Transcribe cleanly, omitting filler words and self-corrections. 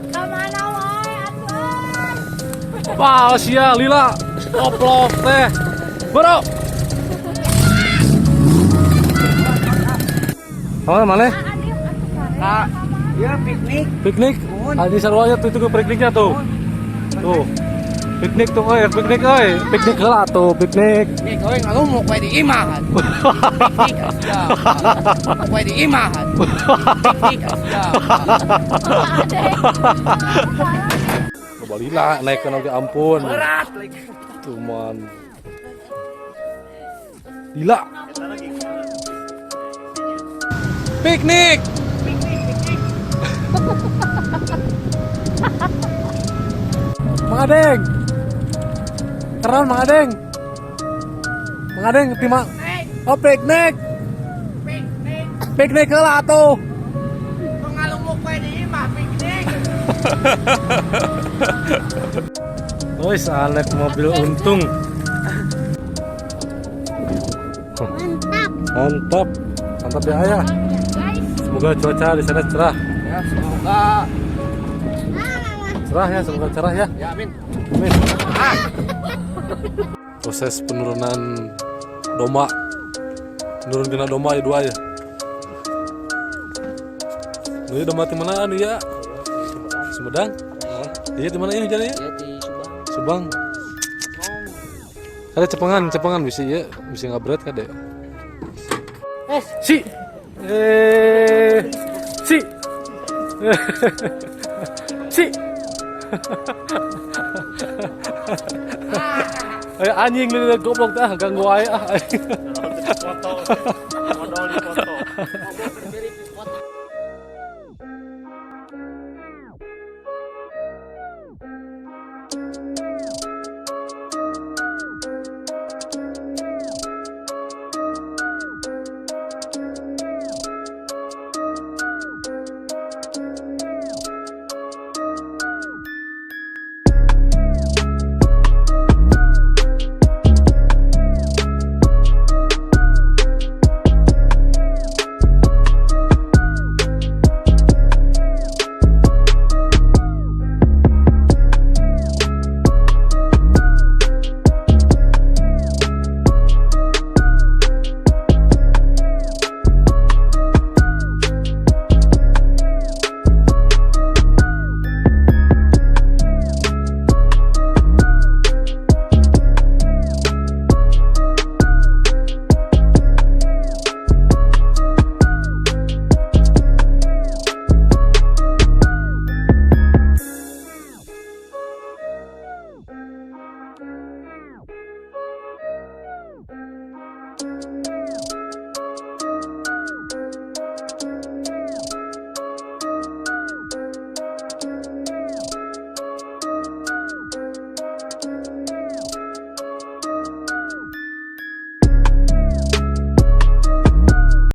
Kamana wae atuh? Wah, sia lila. Koplok teh. Bro. Mana mana? Kak, ya piknik. Piknik. Ini sarua ya tuh itu ke pikniknya tuh. Tuh. Piknik tuh euy, piknik euy. Piknik heula tuh, piknik. Nih, kowe ngalumuk we di imah. Piknik aja. We di imah. Piknik aja. Loba lila naik ke oge ampun. Berat lagi. Tuh man. Lila. Piknik. Piknik, piknik. Mang Adeng. Keren Mang Adeng. Mang Adeng tima. Oh, piknik. Piknik. Piknik heula atuh. Kok ngalumuk we di imah piknik. Wis alek mobil untung. Mantap. Mantap. Mantap ya ayah. Guys. Semoga cuaca di sana cerah. Ya, semoga. Cerah ya, semoga cerah ya. Ya, amin. Amin. Proses penurunan domba. Nurun kena domba ya dua ya. Ini domba di mana anu ya? Sumedang. Iya di mana ini jalannya? Ya di Subang. Subang. Ada cepengan, cepengan bisa ya, bisa ngabret kade. Es. Si. Eh. Si. Si. Eh anjing ini goblok dah ganggu aja ah.